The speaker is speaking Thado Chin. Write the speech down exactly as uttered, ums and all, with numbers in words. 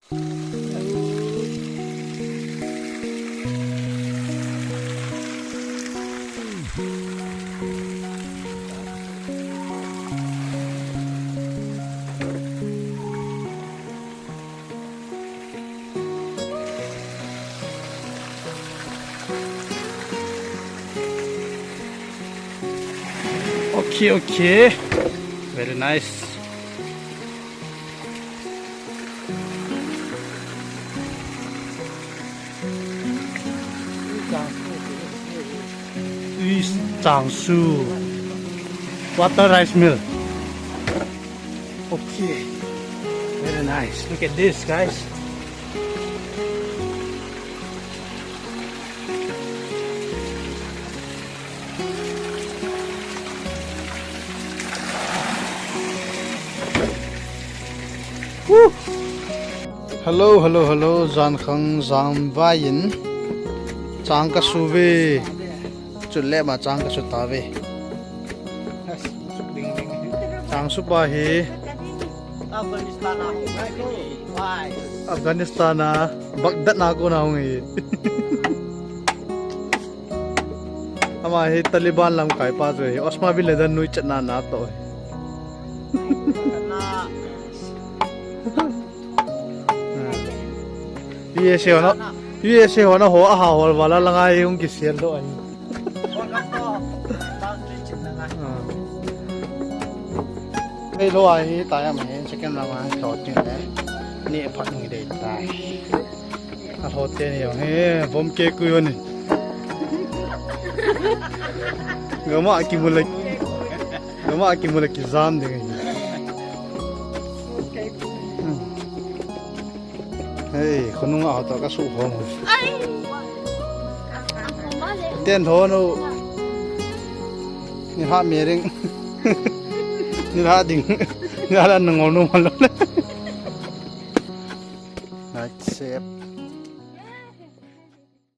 Okay, okay. Very nice. Ui, changsu. Water rice mill. Okay. Very nice. Look at this, guys. Woo! Hello, hello, hello. Jankhang jam vaiyin. Chang kasu ve. Chule ma chang kasu tave. Chang supa hi. Afghanistan a Baghdad na kona hung hi. Ama hi Taliban lamkai pa chu hi. Osama bin Laden nui chetna na toh hi. U S A hon, U S A hon ho aha hol vala langa hi hung kisel doh ahi. Hei lo ahi, tai ama hi second round a thot tin le. Ni phat ngi dei tai. A thot te ni jong he, vom ke ku yo ni. Gama ki mulak. Gama ki mulak ki jam ding. Hei, khonung a to ka su khom. Ten tho no. Ni ha me ring. Ni ha ding. Ni ha la ngol no ma lo. Night sep.